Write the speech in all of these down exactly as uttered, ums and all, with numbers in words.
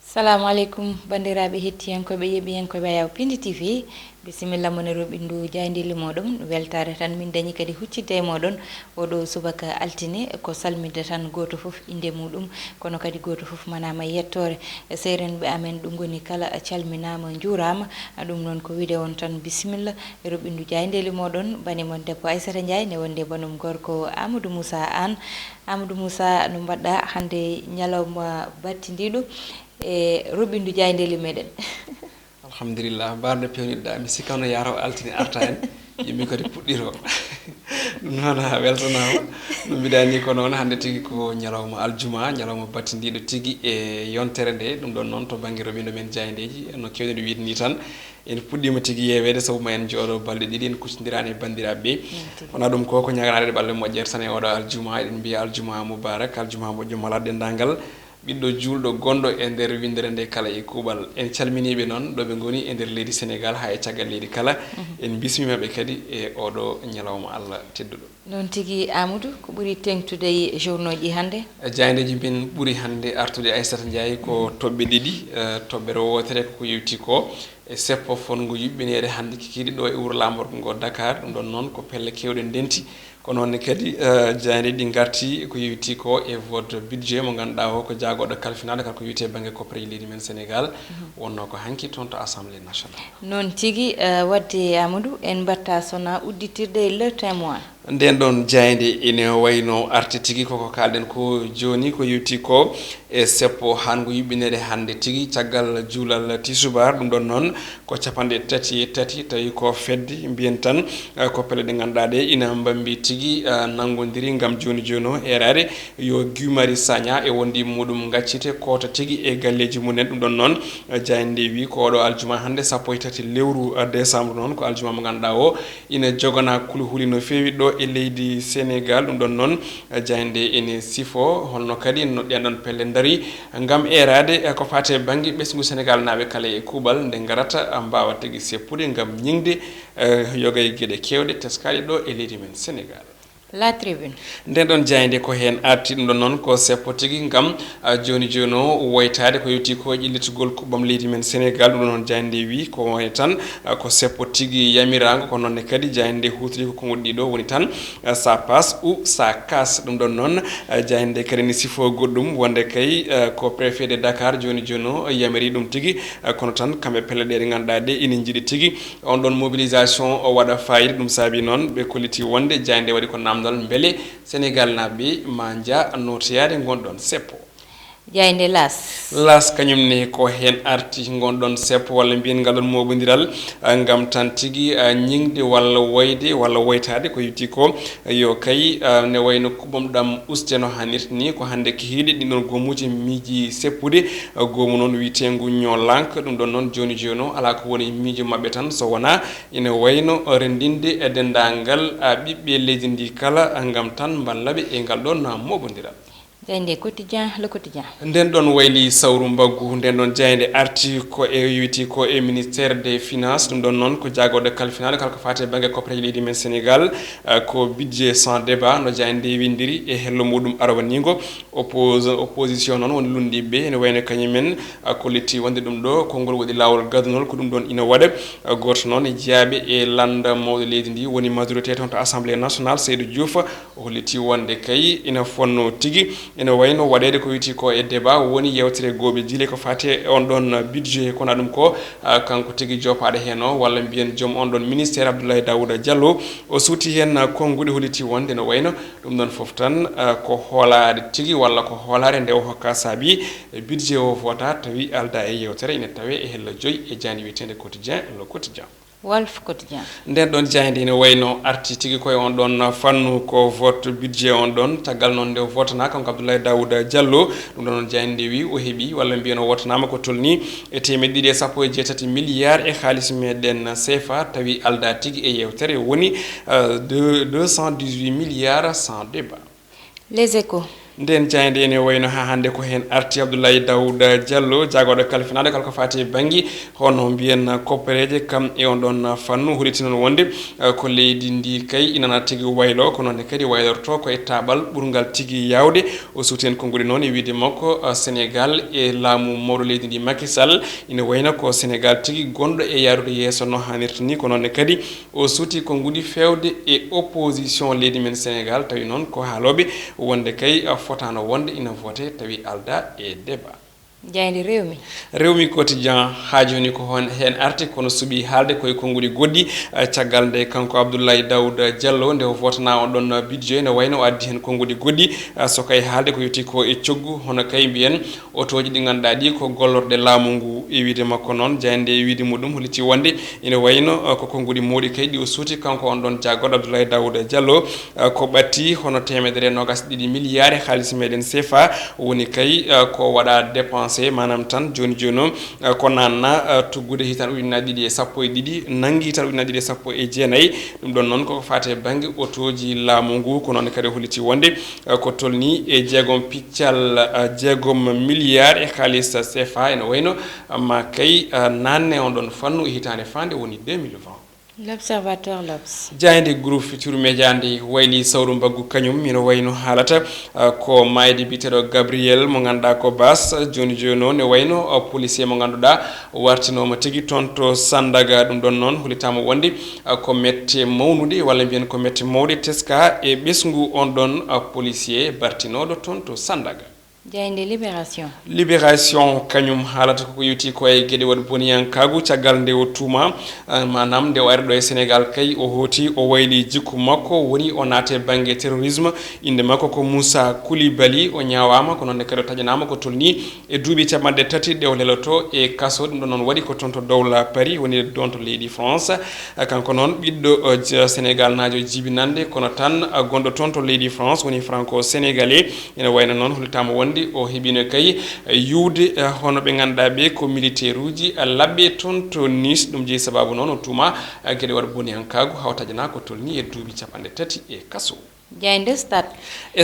Salaamu aleykum, banndiraaɓe hettiyankooɓe, yeeɓiyankooɓe Ayaw Pindi T V. Bisimilla mon e roɓindu jaayndeeli mooɗon. Weltaare tan min dañi kadi huccitde e mooɗon oɗo subaka altine. Ko salminde tan gooto fof innde muuɗum, kono kadi gooto fof manaama e yettoore. Seerenɓe amen ɗum woni kala calminaama, njuuraama. Ɗum noon ko wiide on tan bisimilla e roɓindu jaayndeeli mooɗon. Bani mon debbo Aissata Ndiaye ne wondi e banum gorko Amadou Moussa Anne. Amadou Moussa, no mbaɗɗa hannde ñalawma battindiiɗo e roɓindu jaayndeeli meɗen? Alhamdulillah, mbarno pewnirɗa, mi sikka no yaro altine arta en, yimɓe kadi puɗɗiro. Ɗum noon a weltanama. No mbiɗa ni ko noon, hannde tigi ko ñalawma aljuma, ñalawma battindiiɗo tigi e yontere nde. Ɗum ɗon noon to bannge roɓindo men jaayndeeji, no kewɗen wiide ni tan, en puɗɗima tigi yeweede, sabu ma en jooɗo balɗe ɗiɗi en kuccodirani e banndiraaɓe ɓe. Wona ɗum ko, ko ñaganade ɓalli moƴƴere tan e oɗo aljuma. Eɗen mbiya aljuma mubarak, aljuma moƴƴo mala denndaangal ɓiɗɗo juulɗo gonɗo e nder winndere nde kala e kuuɓal. En calminiiɓe noon ɗo ɓe ngoni e nder leydi Senegaal haa e caggal leydi kala. En mbismiima ɓe kadi e oɗo ñalawma Allah tedduɗo. Noon tigi, Amadou, ko ɓuri teeŋtude e journaux ji hannde? Jaayndeeji men ɓuri hannde artude, Aissata Ndiaye, ko toɓɓe ɗiɗi. Eh, toɓɓere wootere ko ko yewti ko e seppo fotngo yuɓɓineede hannde kikiiɗe ɗo e wuro laamorgo ngo Dakar. Ɗum ɗon noon ko pelle keewɗe ndenti. Ko noon ne kadi, eh, jaayndeeji ɗi ngarti ko yewti ko e vote budget mo ngannduɗaa o ko jaagooɗo kalfinaade kala ko wiyetee bannge koppareeji leydi men Senegaal. Wonnoo ko hanki toon to Assemblée nationale. Noon tigi, eh, waɗde Amadou, en mbaɗta sona udditirde e Le Témoin. Ndeen ɗoon jaaynde ine wayi no arti tigi koko kaalɗen ko jooni, ko yewti ko e seppo haango yuɓɓineede hannde tigi caggal juulal tisubaar. Ɗum ɗoon noon ko capanɗe tati e tati, tawi ko fedde, mbiyen tan, eh, ko pelle ɗe ngannduɗaa ɗe ina mbambi tigi, eh, nanngodiri ngam jooni jooni o eeraade yo Guy Marius Sagna e wondiiɓe muɗum ngaccite koota tigi e galleeji mum en. Ɗum ɗoon noon, eh, jaaynde nde wi ko oɗo aljuma hannde sappo e tati lewru, eh, décembre noon, ko aljuma mo ngannduɗaa o ina jogana kulhuli no feewi ɗo e leydi Senegaal. Ɗum ɗoon noon, eh, jaaynde ene sifo holno kadi no ɗeen ɗoon pelle ndari ngam eeraade, eh, ko faati e bannge ɓesngu Senegaalnaaɓe kala e kuuɓal nde ngarata, eh, mbaawa tigi seppude ngam ñiŋde, eh, yoga e geɗe keewɗe teskaaɗe ɗo e leydi men Senegaal. La Tribune. Ndeen ɗoon jaaynde ko heen arti, ɗum ɗoon noon ko seppo tigi ngam, ah, jooni jooni o woytaade ko yewti ko e ƴellitgol kuɓɓam leydi men Senegaal. Ɗum ɗoon noon jaaynde nde wi ko wayno tan, ah, ko seppo tigi yamiraango, ko noon ne kadi jaaynde nde huutiri ko konguɗi ɗiɗo woni tan, ah, ça passe ou ça casse. Ɗum ɗoon noon, ah, jaaynde nde kadi ne sifo goɗɗum wonde kay, ah, ko préfet de Dakar jooni jooni o yamiri ɗum tigi, ah, kono tan kamɓe pelle ɗe ɗe ngannduɗaa ɗe ina njiɗi tigi on ɗoon mobilisation o waɗa fayida. Ɗum saabi noon ɓe kolliti wonde jaaynde waɗi ko naamndal mbele Senegaalnaaɓe ɓe ma nja nootoyaade ngon ɗoon seppo. Jaaynde Laas. Laas kañum ne ko heen arti ngon ɗoon seppo walla mbiyen ngal ɗoon moobondiral, ah, ngam tan tigi, ah, ñiŋde walla woyde walla woytaade ko yewti ko, ah, yo kay, ah, ne wayno kuɓɓam ɗam uste no haanirta ni. Ko hannde kikiiɗe ɗiin ɗoon goomuuji miiji seppude, ah, goomu noon wiyeteengu Ñoo Lank. Ɗum ɗoon noon jooni jooni o alaa ko woni miijo maɓɓe tan so wonaa ina wayno renndinde e denndaangal, ah, ɓiɓɓe leydi ndi kala, ah, ngam tan mballa ɓe e ngal ɗoon moobondiral. Jaaynde Quotidien, Le Quotidien. Ndeen ɗoon wayli sawru mbaggu, ndeen ɗoon jaaynde arti ko e, yowiti ko e ministère des finances. Ɗum ɗoon noon ko jaagorɗe kalfinaaɗe kala ko faati e bannge koppareeje leydi men Senegaal, ah, ko budget sans débat no jaaynde nde winndiri e hello muɗum arwaniingo. Oppos-, opposition noon woni lunndiiɓe ɓe, ene wayno kañum en, ah, kolliti wonde ɗum ɗo konngol waɗi laawol gadunol, ko ɗum ɗoon ina waɗa. Ah, gooto noon e jeyaaɓe e lannda mawɗo leydi ndi woni majorité toon to Assemblée nationale, Seydou Diouf, o holliti wonde kay ina fonnoo tigi, ina wayno waɗeede ko wiyetee ko e débat, woni yeewtere gooɓe jile ko faati e on ɗoon budget. Kono ɗum ko, ah, kanko tigi joopaaɗo heen o, walla mbiyen joom on ɗoon ministère, Abdoulaye Daouda Diallo, o suuti heen konnguɗi, holliti wonde no wayno ɗum ɗoon fof tan, ah, ko hoolaare tigi walla ko hoolaare nde o hokka saabi budget o vota tawi aldaa e yeewtere, ina tawee e hello joyi e jaaynde wiyeteende Quotidien, Le Quotidien. Walf Quotidien. Ndeen ɗoon jaaynde ina wayno arti tigi ko e on ɗoon fannu ko vote budget on ɗoon. Caggal noon nde o votanaaka kanko Abdoulaye Daouda Diallo, ɗum ɗoon noon jaaynde nde wi o heɓi walla mbiyen o votanaama ko tolnii e teemedde ɗiɗi e sappo e jeetati milliards e haalis meɗen C F A, tawi aldaa tigi e yeewtere, woni, eh, deux, deux cent dix-huit milliards sans débat. Les Échos. Nden jaaynde ene wayno haa hannde ko heen arti Abdoulaye Daouda Diallo, jaagorɗo kalfinaade kala ko faati e bannge hono mbiyen koppereeje, kam e on ɗon fannu. Holliti noon wonde, eh, ko leydi ndi kay ina tigi waylo, ko noon ne kadi waylorto ko e taaɓal ɓurngal tigi yaawde. O suuti heen konnguɗi noon e wiyde makko, eh, Senegaal e laamu mawɗo leydi ndi Macky Sall, ina wayno ko Senegaal tigi gonɗo e yaarude yeeso no haanirta ni, ko noon ne kadi o suuti konnguɗi feewde e opposition leydi men Senegaal, tawi noon ko haalooɓe wonde kay, ah, fotaano wonde ina vote tawi aldaa e débat. Jaaynde Rewmi. Rewmi Quotidien, haa jooni ko hon heen arti, kono suɓii haalde ko e konnguɗi goɗɗi, ah, caggal nde kanko Abdoulaye Daouda Diallo nde o votana on ɗon budget, ene wayno o addi heen konnguɗi goɗɗi, ah, so kay haalde ko yowti ko e coggu, hono kay mbiyen otooji ɗi ngannduɗaa ɗi ko gollorɗe laamu ngu. E wiyde makko noon, jaaynde e wiyde muɗum holliti wonde ina wayno, uh, ko konnguɗi mawɗi kay ɗi o suuti kanko on ɗon jaagorɗo Abdoulaye Daouda Diallo, uh, ko ɓatti hono teemedere e noogas ɗiɗi miliyaare haalis meɗen C F A woni kay, uh, ko waɗa dépensé, maanaam tan jooni jooni o, uh, ko naatna, uh, tuggude hitaande ujunnaji ɗiɗi e sappo e ɗiɗi, nanngi hitaande ujunnaji ɗiɗi e sappo e jeenayi. Ɗum ɗon noon koko faati e bannge otooji laamu ngu, ko noon kadi o holliti wonde, eh, ko tolnii e jeegom piccal, eh, jeegom miliyaar e haalis C F A ene wayno, eh, ma kay, eh, naatne on ɗon fannu e hitaande faande woni deux mille vingt. L'Observateur, L'Obs. Jaaynde Groupe Futurs Médias nde wayli sawru mbaggu kañum, ina wayno haalata, eh, ko maayde biyeteeɗo Gabriel mo ngannduɗaa ko Baas, jooni jooni noon ne wayno, eh, policier mo ngannduɗaa wartinooma tigi toon to Sandaga. Ɗum ɗon noon hollitaama wonde, ah, ko mette mawnude, walla mbiyen ko mette mawɗe, teska e ɓesngu on ɗon, ah, policier bartinooɗo toon to Sandaga. Jaaynde Libération. Libération kañum haalata koko yowti ko e geɗe waɗ boniyankaagu, caggal nde o tuuma, ah, maanaam nde o ari ɗo e Senegaal kay, o hooti, o wayli jikku makko, woni o naate bannge terrorisme. Innde makko ko Moussa Koulibaly, o ñaawaama, ko noon ne kadi o taƴanaama ko tolnii e duuɓi capanɗe tati ɗe o leloto e kaso. Ɗum ɗon noon waɗi ko toon to dowla Paris, woni ɗon to leydi France. Kanko noon ɓiɗɗo, uh, j-, Senegalnaajo jibinannde, kono tan, uh, gonɗo toon to leydi France, woni franco-sénégalais. Ene wayno noon hollitaama wonde o heɓino kay, uh, yiwde, uh, hono ɓe ngannduɗaa ɓe ko militaire uji, uh, laɓɓe toon to Nice. Ɗum jeyi sababu noon o tuuma, uh, geɗe waɗ boniyankaagu, haa o taƴanaa ko tolnii e duuɓi capanɗe tati e kaso. Jaaynde Stade.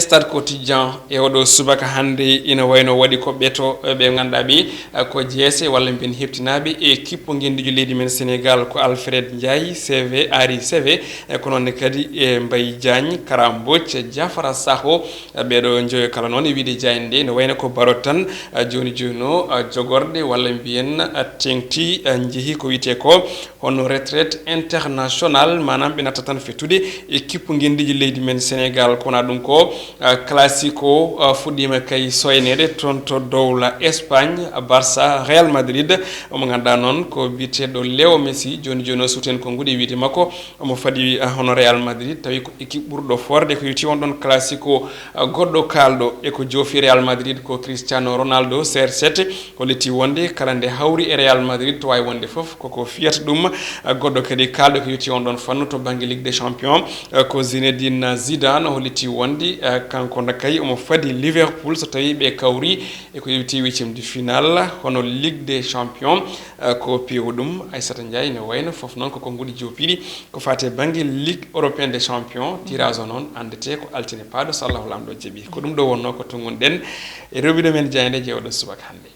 Stade Quotidien, e oɗo subaka hannde ina wayno waɗi ko ɓeto, eh, ɓe ngannduɗaa ɓe, eh, ko jeese walla mbiyen heɓtinaaɓe e kippo ngenndiijo leydi men Senegaal, ko Alfred Ndiaye, C V, Henri C V, eh, ko noon ne kadi e Mbaye Diagne, Kara Mbodj, Diafara Sakho, eh, ɓeeɗo njoyo kala noon e wiyde jaaynde nde, ene wayno ko barot tan, eh, jooni jooni o, eh, jogorɗe walla mbiyen, eh, teŋti, eh, njehi ko wiyetee ko hono retraite international, maanaam ɓe natta tan fettude e kippu ngenndiiji leydi men Senegaal. Ko wonaa ɗum ko, ah, classico, ah, fuɗɗiima kay soyneede toon to dowla Espagne, Barça, Real Madrid. Omo ngannduɗaa noon ko biyeteeɗo Leo Messi, jooni jooni o suuti heen konnguɗi e wiyde makko omo fadi, ah, hono Real Madrid, tawi ko équipe ɓurɗo forde ko yowti on ɗon classico, ah, goɗɗo kaalɗo e ko joofi Real Madrid ko Cristiano Ronaldo, C R sept. Holliti wonde kala nde hawri e Real Madrid, to waawi wonde fof, koko fiyata ɗum. Eh, goɗɗo kadi kaalɗo ko yowti on ɗon fannu to bannge Ligue des Champions, eh, ko Zinedine Zidane. Holliti wonde, eh, kanko na kay omo fadi Liverpool so tawii ɓe kawri e ko yowti huitième de finale, hono Ligue des Champions, eh, ko piiwo ɗum. Aissata Ndiaye ne wayno fof noon ko konnguɗi joopiiɗi ko faati e bannge Ligue européenne des champions. Tirage o noon anndete ko altine paaɗo so Allahu Laamɗo jaɓi. Ko ɗum ɗo wonnoo ko tunngunɗen e rewɓe men jaaynde jeewɗo subaka hannde.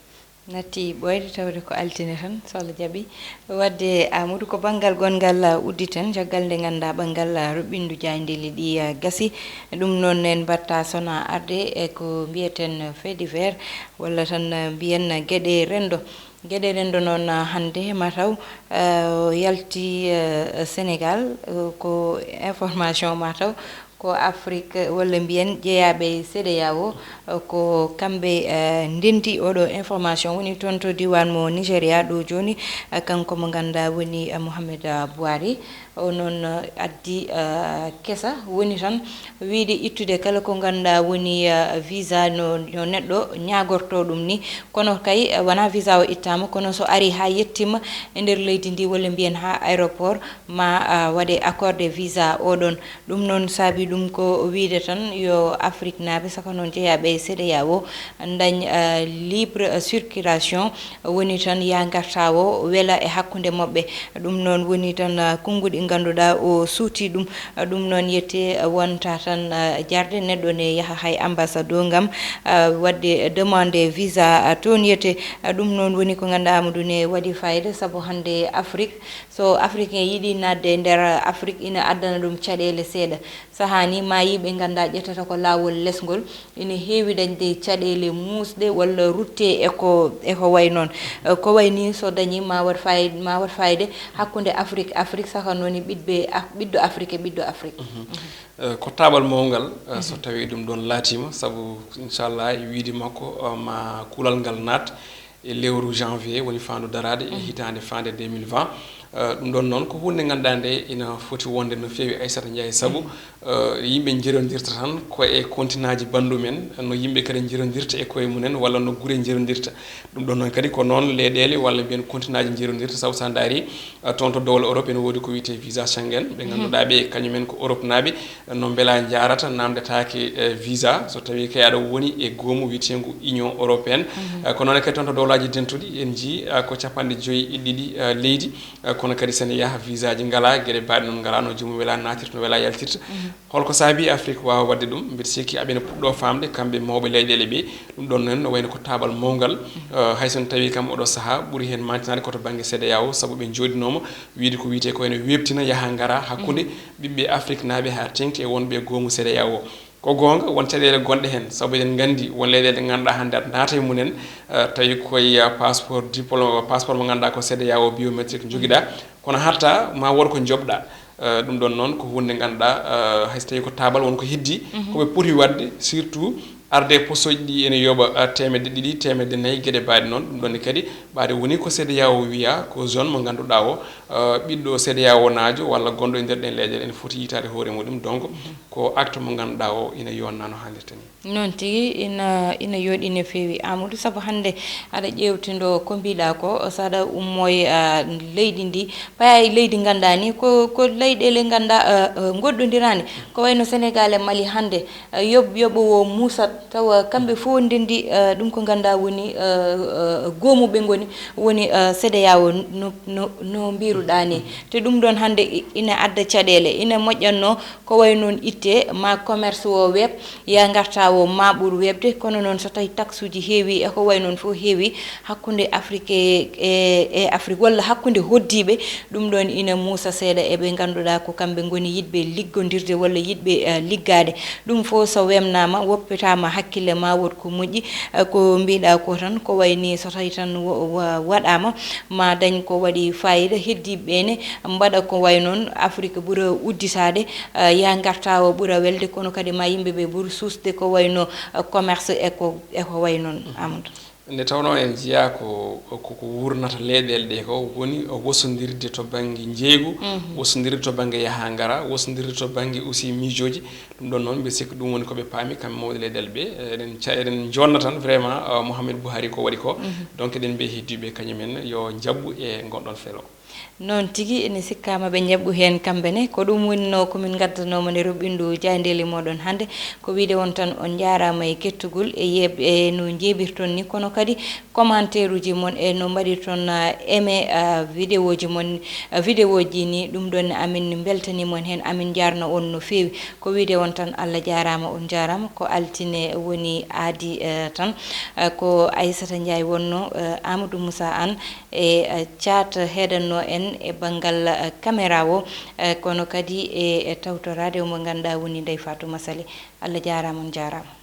Natti ɓooyde tawde ko altine tan, so Allah jaɓi. Wadde Amadou, ko banngal gonngal, uh, udditen, caggal nde ngannduɗaa ɓanngal, uh, ruɓɓindu jaayndeeli ɗi, uh, gasi. Ɗum noon en mbaɗta sona arde e ko mbiyeten, uh, fait divers, walla tan, uh, mbiyen, uh, geɗe renndo. Geɗe renndo noon, uh, hannde mataw, uh, yalti, uh, Senegaal, uh, ko information mataw ko Afrik, walla mbiyen jeyaaɓe e CEDEAO, ko kamɓe, eh, ndenndi oɗo information woni toon to diiwaan mo Nigeria ɗo jooni, eh, kanko mo ngannduɗaa woni, eh, Mohamed, eh, Buhari. O noon, eh, addi, eh, kesa woni tan wiyde ittude kala ko ngannduɗaa woni, eh, visa no, no neɗɗo ñaagortoo ɗum ni. Kono kay, eh, wonaa visa o ittaama, kono so ari haa yettiima e nder leydi ndi walla mbiyen haa aéroport, ma, ah, waɗe accordé visa oɗon. Ɗum noon saabi Ɗum ko wiyde tan yo Afriknaaɓe, saka noon jeyaaɓe e CEDEAO, ndañ, eh, libre circulation, woni tan yaa ngartaa o wela e hakkunde maɓɓe. Ɗum noon woni tan, eh, konnguɗi ngannduɗaa o suuti ɗum. Eh, ɗum noon yette, eh, wonta tan, eh, jarde neɗɗo ne yaha hay ambassade o ngam, eh, waɗde demande visa, eh, toon yette. Eh, ɗum noon woni ko ngannduɗaa Amadou ne waɗi fayida, sabu hannde Afrik, so Africain yiɗi naatde e nder Afrik, ina addana ɗum caɗeele seeɗa. Sahaa ni ma yimɓe ngannduɗaa ƴettata ko laawol lesngol, ina heewi dañde caɗeele muusɗe walla rutte e ko, e ko way noon. Eh, ko way ni so dañi ma waɗ fay-, ma waɗ fayde hakkunde Afrik, Afrik saka noon e ɓiɗɓe Af-, ɓiɗɗo Afrik e ɓiɗɗo Afrik. Mhm. Eh, ko taabal mawngal, eh, so tawii ɗum ɗoon laatiima, sabu inchallah e wiide makko, eh, ma kulal ngal naat e lewru janvier, woni faandu daraade e hitaande faande deux mille vingt. Eh, ɗum ɗoon noon ko huunde ngannduɗaa nde ina foti wonde no feewi Aissata Ndiaye, sabu, eh, yimɓe njirondirta tan ko e kontinaaji banndum en, no yimɓe kadi njirondirta e koye mum en, walla no gure njirondirta. Ɗum ɗoon noon kadi ko noon leyɗeele walla mbiyen kontinaaji njirondirta, sabu so a ndaari, eh, toon to dowla Europe ene woodi ko wiyetee visa Schengen, ɓe ngannduɗaa ɓe kañum en ko Europe naaɓe, no mbela njaarata namdetaake, eh, visa, so tawii kay aɗa woni e goomu wiyeteengu Union Européenne. Eh, ko noon kadi toon to dowlaaji dentuɗi en njii, eh, ko capanɗe joyi e ɗiɗi, eh, leydi, eh, kono kadi so ene yaha visa ji ngalaa, geɗe baaɗe noon ngalaa, no joomum wela naatirta, no wela yaltirta. Holko saabii Afrik waawa waɗde ɗum? Mbiɗa sikki aɓe ene puɗɗoo faamde kamɓe mawɓe leyɗeele ɓe. Ɗum ɗoon noon no wayno ko taabal mawngal. Eh, hay so tawii kam oɗo sahaa ɓuri heen maantinaade ko to bannge CEDEAO, sabu ɓe njooɗinooma wiyde ko wiyetee ko ene weeɓtina yaha ngara hakkunde ɓiɓɓe Afriknaaɓe haa teeŋti e wonɓe e goomu CEDEAO. Ko goonga, won caɗeele gonɗe heen, sabu eɗen nganndi won leyɗeele ɗe ngannduɗaa hannde aɗa naata e mum en, eh, tawi koye, eh, passeport diplôme, passeport mo ngannduɗaa ko CEDEAO biométrique njogiɗaa, kono hatta ma won ko njoɓɗaa. Eh, ɗum ɗoon noon ko huunde ngannduɗaa, eh, hay so tawii ko taabal won ko heddi, ko ɓe poti waɗde, surtout arde e posooji ɗi ene yooɓa, eh, teemedde ɗiɗi, teemedde nayi, geɗe baaɗe noon. Ɗum ɗoon ne kadi ɓaade woni ko CEDEAO wiya ko zone mo ngannduɗaa o, eh, ɓiɗɗo CEDEAO naajo walla gonɗo e nder ɗeen leyɗeele ene foti yiytaade hoore muɗum. Donc, ko acte mo ngannduɗaa o ina yonna no hannirta ni. Noon tigi, ina, ina yooɗi no feewi, Amadou, sabu hannde aɗa ƴeewtindoo ko mbiɗaa ko, so aɗa ummoo e, ah, leydi ndi, paya e leydi ngannduɗaa ni, ko, ko leyɗeele ngannduɗaa, ah, ah, ngoɗɗondiraani. Ko wayno Senegaal e Mali hannde, ah, yoɓ-, yoɓoowo muusat, tawa kamɓe fof ndenndi, ah, ɗum ko ngannduɗaa woni, ah, ah, goomu ɓe ngoni, woni, ah, CEDEAO no, no, no mbiruɗaa ni. Te ɗum ɗoon hannde i-, ina adda caɗeele, ina moƴƴatnoo ko way noon itte ma commerce o weeɓ, ya ngarta o ma ɓur weeɓde, kono noon so tawi taxuuji heewi e ko way noon fof heewi hakkunde Afrique e, e, e Afrique walla hakkunde hoɗdiiɓe, ɗum ɗoon ina muusa seeɗa e ɓe ngannduɗaa ko kamɓe ngoni yiɗɓe liggondirde walla yiɗɓe, eh, liggaade. Ɗum fof so weeɓnaama, woppitaama hakkille ma wood ko moƴƴi, eh, ko mbiɗa ko tan, ko way ni so tawi tan wo-, wa-, waɗaama, ma dañ ko waɗi faayiida, heddiiɓe ɓe ne mbaɗa ko way noon, Afrique ɓura udditaade, eh, ya ngarta o ɓura welde, kono kadi ma yimɓe ɓe ɓur suusde ko wayno, eh, commerce e ko, e ko way noon, Amadou. Nde tawnoo en njiyaa ko, ko, ko wurnata leyɗeele ɗe ko woni wosondirde to bannge njeeygu, wosondirde to bannge yaha ngara, wosondirde to bannge aussi miijooji. Ɗum ɗoon noon, mbiɗa sikki ɗum woni ko ɓe paami kamɓe mawɓe leyɗeele ɓe. Eɗen ca-, eɗen njonna tan vraiment, eh, Mouhamed Buhari ko waɗi ko. Donc eɗen mbiya heddiiɓe kañum en yo njaɓɓu e ngon ɗoon felo. Noon tigi, ene sikkaama ɓe njaɓɓu heen kamɓe ne. Ko ɗum wonnoo ko min ngaddanoo mo nder yuɓɓindu jaayndeeli mooɗon hannde. Ko wiyde on tan on njaaraama e kettugol e yeeɓ-, e no njeeɓirton ni, kono kadi commentaire uji mon e no mbaɗirton, ah, aimé, ah, vidéo ji mon, ah, vidéo ji ni. Ɗum ɗoon amin mbeltanii mon heen, amin njaarna on no feewi. Ko wiyde on tan Allah jaaraama, on njaaraama. Ko altine woni aadi, eh, tan. Eh, ko Aissata Ndiaye wonnoo, eh, Amadou Moussa Anne e, eh, Thiat heedannoo en e banngal, eh, caméra o, eh, kono kadi e, e tawtoraade mo ngannduɗaa woni Ndeye Fatou Massaly. Allah jaaraama, on njaaraama.